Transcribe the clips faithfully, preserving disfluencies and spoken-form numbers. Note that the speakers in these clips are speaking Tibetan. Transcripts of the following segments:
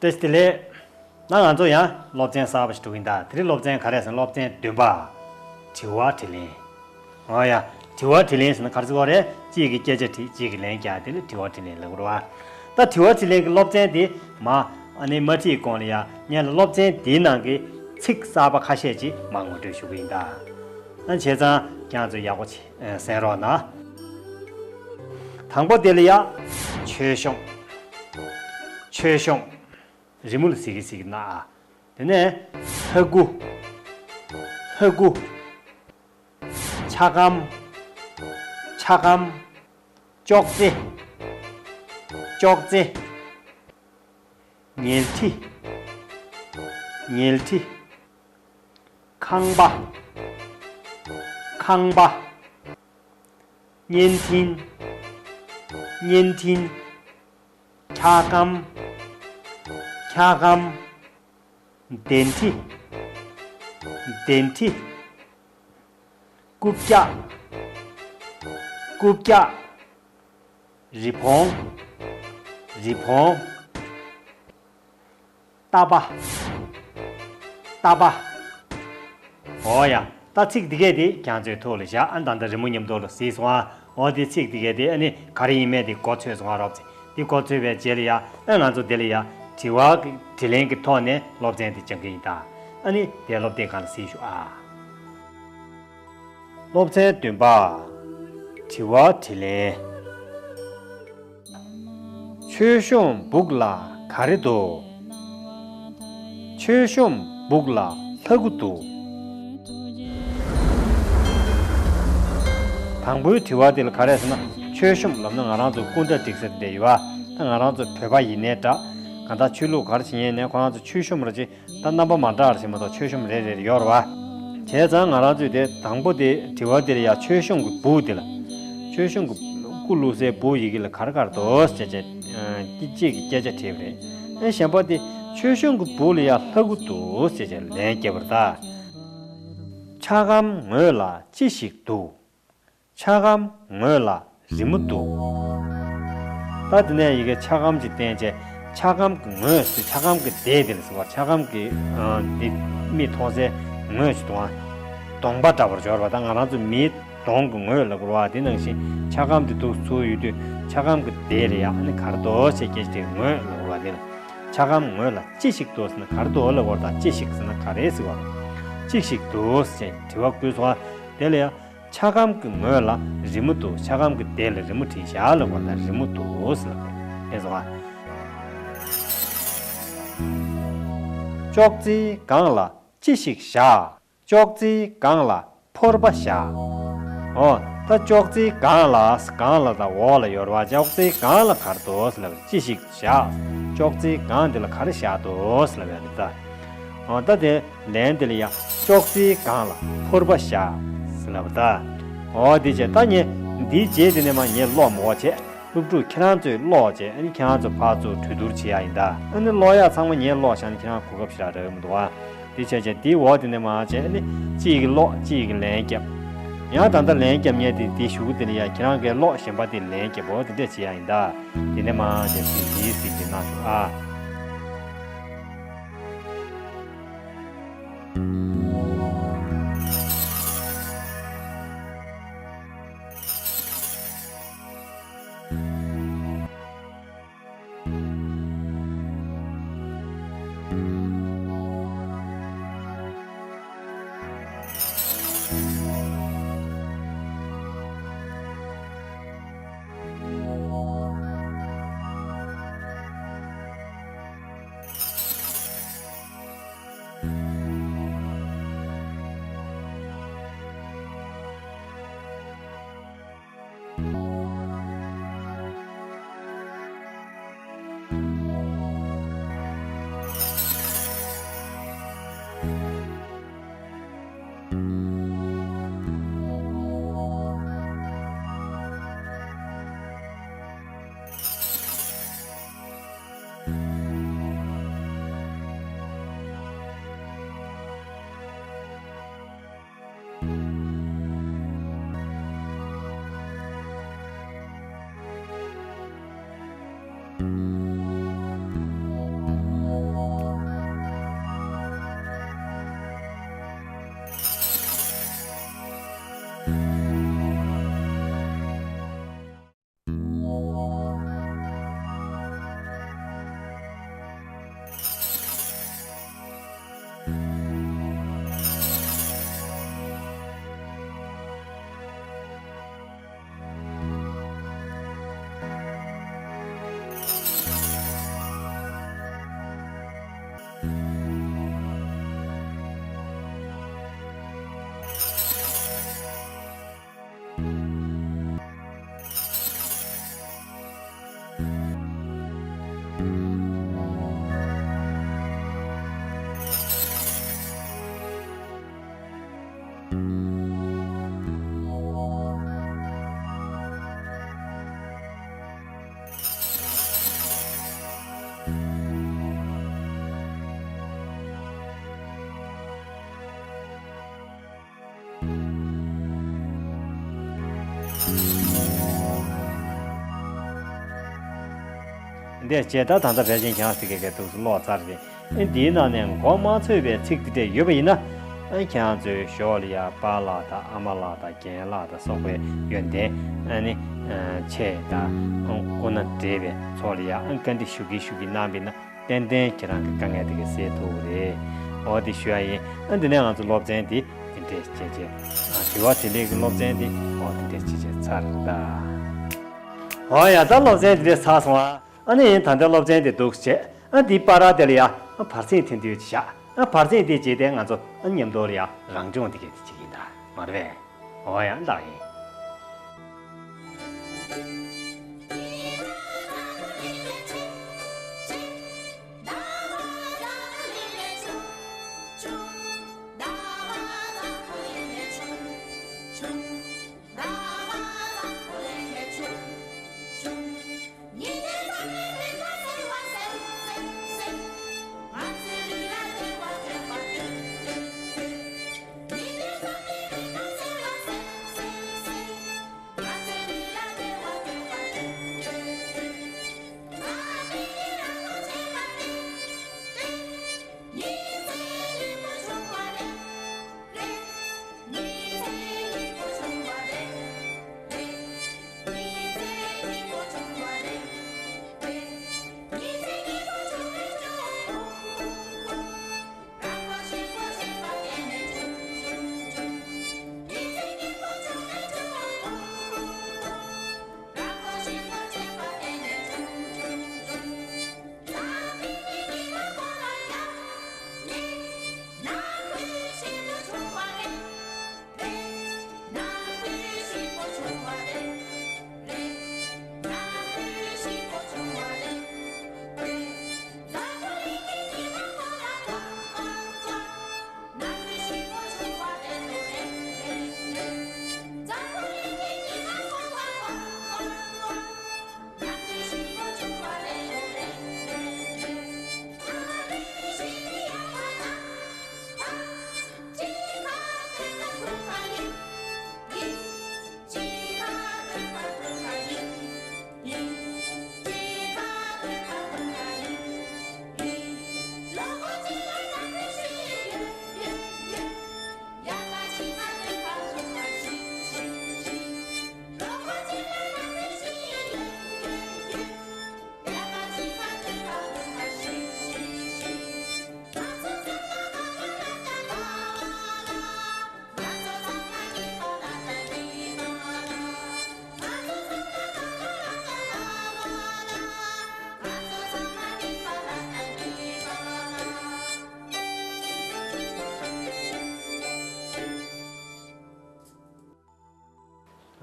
བཀྲ་ཤིས་བདེ་ལེགས། ད་ང་ཚོ་ཡང་སློབ་ཚན་གསར་པ་ཞིག་འགྲོ་གི་ཡིན་ད། དེ་རིང་སློབ་ཚན་ག་རེ་ཟེར་ན། སློབ་ཚན་བདུན་པ། དྲི་བ་དྲིས་ལན། འོ་ཡ། དྲི་བ་དྲིས་ལན་ཟེར་ན་ག་རེ་ཟེར་བ་རེད། གཅིག་གིས་སྐད་ཆ་དྲིས། གཅིག་གིས་ལན་རྒྱག་དེ་ལ་དྲི་བ་དྲིས་ལན་ལབ་དགོས་རེད་བ། ད་དྲི་བ་དྲིས་ལན་གྱི་སློབ་ཚན་དེ་མ་ཨ་ནི་མ་ཁྲིད་གོང་ལ་ཡ། ངས་ལ་སློབ་ཚན་དེའི་ནང་གི་ཚིག་གསར་པ་ཁ་ཤས་ཅིག་མ་ངོ་སྤྲོད་ཞུ་གི་ཡིན་ད། ཨ་བྱས་ཙང་ཁྱེད་ཚོས་ཡག་པོ་བྱས་གསན་རོགས་གནང་། དང་པོ་དེ་ལ་ཡ། མཆོད་གཤོམ། མཆོད་གཤོམ། རི་མོ་ལ་གཟིགས་ཀྱི་གཟིགས་ཀྱི་ན་ཨ། དེ་ནས་ལྷ་སྐུ། ལྷ་སྐུ། ཆ་སྒམ། ཆ་སྒམ། ཅོག་ཙེ། ཅོག་ཙེ། ཉལ་ཁྲི། ཉལ་ཁྲི། ཁང་པ། ཁང་པ། བརྙན་འཕྲིན། བརྙན་འཕྲིན། འཁྱག་སྒམ། འཁྱག་སྒམ། གདན་ཁྲི། གདན་ཁྲི། རྐུབ་བཀྱག་རྐུབ་བཀྱག་རི་བོང་། རི་བོང་། རྟ་པ། རྟ་པ། འོ་ཡ། ད་ཚིག་འདི་གས་དེ་ཁྱེད་ཚོའི་ཐུགས་ལ་བཞག་ཨ་ནི་ད་ལྟ་རི་མོ་མཉམ་དུ་ལ་གཟིགས་སོང་ཨ། འོ་དེ་ཚིག་འདི་གས་དེ་ཨ་ནི་ག་རེ་ཡིན་མིན་དེ་མགོ་ཚོས་སོང་ཨ། རོབ་ཙམ་དེ་མགོ་ཚོས་པའི་རྗེས་ལ་ཡ། ཨ་ང་ཚོ་དེ་ལ་ཡ། དྲི་བ་གི་དྲིས་ལན་གྱི་ཐོག་ནས་སློབ་ཚན་དེ་སྦྱང་གི་ཡིན་ད། ཨ་ནི་དེ་སློབ་དེབ་སྒང་ལ་གཟིགས་ཤོག་ཨ། སློབ་ཚན་བདུན་པ། དྲི་བ་དྲིས་ལན། མཆོད་གཤོམ་སྦུག་ལ་ག་རེ་འདུག་མཆོད་གཤོམ་སྦུག་ལ་ལྷ་སྐུ་འདུག་དང་པོའི་དྲི་བ་དེ་ལ་ག་རེ་ཟེར་ན། མཆོད་གཤོམ་ལབ་ན་ང་རང་ཚོ་སྐུ་འདྲ་སྒྲིག་ས་དེ་ཡོད་པ། ད་ང་རང་ཚོ་བོད་པ་ཡིན་ནའི་འདྲ། གང་ལྟར་ཆོས་ལུགས་ག་རེ་བྱེད་མཁན་ཡིན་ནའི་ཁོ་རང་ཚོ་མཆོད་གཤོམ་ར་ཅིག་ད་རྣམ་པ་མ་འདྲ་བ་ཞིག་མ་གཏོགས་མཆོད་གཤོམ་རེ་རེ་ཡོད་རེད་བ། བྱས་ཙང་ང་རང་ཚོས་དེ་དང་པོ་དེ་དྲི་བ་དེ་ལ་ཡ། མཆོད་གཤོམ་གྱི་སྦུག་དེ་ལ། མཆོད་གཤོམ་གྱི་སྐུ་བླུགས་སའི་སྦུག་ཡི་གེ་ལ་ག་རེ་ག་རེ་འདུག་ཟེར་བྱས། ཨ་གཅིག་གིས་སྐད་ཆ་དྲིས་པ་རེད། ཨ་གཞན་པ་དེ་མཆོད་གཤོམ་གྱི་སྦུག་ལ་ཡ་ལྷ་སྐུ་འདུག་ཟེར་བྱས་ལན་བརྒྱབ་པ་རེད་ད། འཁྱག་སྒམ་ངོས་ལ་ཅི་ཞིག་འདུག་འཁྱག་སྒམ་ངོས་ལ་རི་མོ་འདུག་ད་དེ་ནས་ཡི་གེ་འཁྱག་སྒམ་གྱི་སྟེང་བྱས། འཁྱག་སྒམ་གྱི་ངོས་སུ། འཁྱག་སྒམ་གྱི་ལྡེ་དེ་ལ་ཟེར་བ། འཁྱག་སྒམ་གྱི་ཨ་འདི་མིག་མཐོང་སའི་ངོས་སུ་འདུག་ཨ། གདོང་པ་འདྲ་བར་སྦྱོར་བ་དང་། ང་རང་ཚོ་མིའི་གདོང་གི་ངོས་ལབ་དགོས་རེད་བ། དེ་ནང་བཞིན་འཁྱག་སྒམ་དེ་འདུག་ཚུར་ཡོད་དུས་འཁྱག་སྒམ་གྱི་ལྡེ་ལ་ཡ་ཨ་ནི་ག་རེ་འདུག་ཟེར་སྐད་ཆ་དེ་ངོས་ལབ་དགོས་རེད་བ། དེ་ལ་འཁྱག་སྒམ་ངོས་ལ་ཅི་ཞིག་འདུག་ཟེར་ན་ག་རེ་འདུག་ལབ་དགོས་རེད་ད། ཅི་ཞིག་ཟེར་ན་ག་རེ་ཟེར་བ། ཅི་ཞིག་འདུག་ཟེར་དྲི་བ་བཀོད་སོང་བ། དེ་ལ་ཡ། འཁྱག་སྒམ་གྱི་ངོས་ལ་རི་མོ་འདུག་འཁྱག་སྒམ་གྱི་ལྡེ་ལ་རི་མོ་བྲིས་བཞག་ལབ་པ་དང་། རི་མོ་འདུག་ཟེར་ལབ་པ་རེད། ལགས་སོ། ཅོག་ཙེའི་སྒང་ལ་ཅི་ཞིག་བཞག་ཅོག་ཙེའི་སྒང་ལ་ཕོར་པ་བཞག་འོ། ད་ཅོག་ཙེའི་སྒང་ལ། སྒང་ལ་དང་འོག་ལ་ཡོད་རེད་བ། ཅོག་ཙེའི་སྒང་ལ་ག་རེ་འདུག་ཟེར་ལབ་པ་རེད། ཅི་ཞིག་བཞག་ཅོག་ཙེའི་སྒང་དེ་ལ་ག་རེ་བཞག་འདུག་ཟེར་ལབ་པ་རེད་ད། འོ་ད་དེ། ལན་དེ་ལ་ཡ། ཅོག་ཙེའི་སྒང་ལ་ཕོར་པ་བཞག་ཟེར་ལབ་པ་རེད་ད། འོ་དེ་བྱས། ད་ངས་འདིའི་རྗེས་དེ་ནས་མར་ངས་ཀློག་མི་དགོས་བྱས། སློབ་ཕྲུག་ཁྱེད་རང་ཚོས་ཀློག་བྱས། ཨ་ནི་ཁྱེད་རང་ཚོ་ཕར་ཚུར་གྲོས་བསྡུར་བྱེད་ཡ་ཡིན་ད། ཨ་ནི་ཀློག་ཡ་ཚང་མ་ངས་ཀློག་བཞག་ན་ཁྱེད་རང་གོ་སྐབས་ཞེ་དྲག་རག་གི་མི་འདུག་ཨ། དེ་བྱས་བྱས་དེའི་འོག་དེ་ནས་མར་བྱས། ཨ་ནི་གཅིག་གིས་ཀློག་གཅིག་གིས་ལན་བརྒྱབ། ཡང་ད་ལྟ་ལན་བརྒྱབ་མཁན་དེ་དེ་གཞུག་གུ་དེ་ནས་ཡ་ཁྱེད་རང་གིས་ཀློག་གཞན་པ་དེ་ལན་བརྒྱབ། འོ་དེ་འདྲས་བྱེད་ཡ་ཡིན་ད། དེ་ནས་མར་བྱས་གཟིགས་གཟིགས་གཟིགས་གནང་ཤོག་ཨ། བྱས་བྱས་ད་ད་ལྟ་ཕལ་ཆེར་ཁྱེད་རང་ཚོ་གིས་ག་འདུག་སེ་ཀློག་ཚར་རེད། ཨ་འདིའི་ནང་ནས་མགོ་མ་ཚོས་པའི་ཚིག་དེ་འདྲས་ཡོད་པ་ཡིན་ན། ཨ་ཁྱེད་རང་ཚོའི་ཞོར་ལ་ཡ་པཱ་ལགས་དང་ཨ་མ་ལགས་དང་རྒན་ལགས་དང་སོགས་པའི་ཡོན་ཏན་ཨ་ནི་ཆེ་དང་སྐུ་ན་བགྲེས་པའི་ཚོ་ལ་ཡ་ཨ་བཀའ་འདྲི་ཞུ་གིན་ཞུ་གིན་གནང་བ་ཡིན་ན། ཏན་ཏན་ཁྱེད་རང་གི་དཀའ་ངལ་དེ་ག་སེལ་ཐུབ་རེད། འོ་དེ་ཞུ་ཡ་ཡིན། ཨ་འདི་ནས་ང་ཚོ་སློབ་ཚན་འདི་དེ་འདྲས་བྱས་བྱས། ཨ་དྲི་བ་དྲིས་ལན་གྱི་སློབ་ཚན་འདི་འོ་དེ་འདྲས་བྱས་བྱས་ཚར་ད། འོ་ཡ་ད་སློབ་ཚན་འདི་འདྲས་ཚར་སོང་ཨ། ཨ་ནི་ད་ལྟ་སློབ་ཚན་འདི་འདུག་བྱས། ཨ་འདི་བར་དེ་ལ་ཡ་ཨ་བར་གསེང་ཐེངས་འདི་ཡོད་ཅི་བཞག་ཨ་བར་གསེང་འདི་བྱས་ཏེ་ང་ཚོ་ཨ་མཉམ་དུ་ལ་ཡ་རང་སྦྱོང་འདི་གས་འདི་བྱེད་ཀྱི་ཡིན་ད་མ་རེད་པས། འོ་ཡ་ལགས་ཡིན།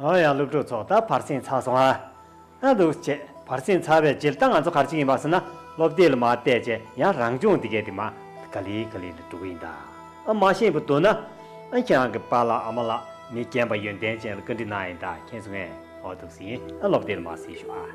ཨོ་ཡ་སློབ་ཕྲུག་ཚོ་ད་བར་གསེང་ཚར་སོང་ཨ། ཨ་འདུག་བྱས་བར་གསེང་ཚར་བའི་རྗེས་ད་ང་ཚོ་ག་རེ་བྱེད་ཀྱི་ཡིན་པ་ཟེར་ན་སློབ་དེབ་ལ་མར་བལྟས་བྱས་ཡང་རང་སྦྱོང་འདི་གས་དེ་མར་ག་ལེ་ག་ལེ་ལ་འགྲོ་གི་ཡིན་ད། ཨ་མ་ཤེས་པ་འདུག་ན་ཨ་ཁྱེད་རང་གི་པཱ་ལགས་ཨ་མ་ལགས་མི་རྒན་པ་ཡོན་ཏན་ཅན་ལ་བཀའ་འདྲི་གནང་ཡིན་ད་མཁྱེན་སོང་ངས། ཨོ་འདུག་སེ་ཡིན། ཨ་སློབ་དེབ་ལ་མར་གཟིགས་ཤོག་ཨ།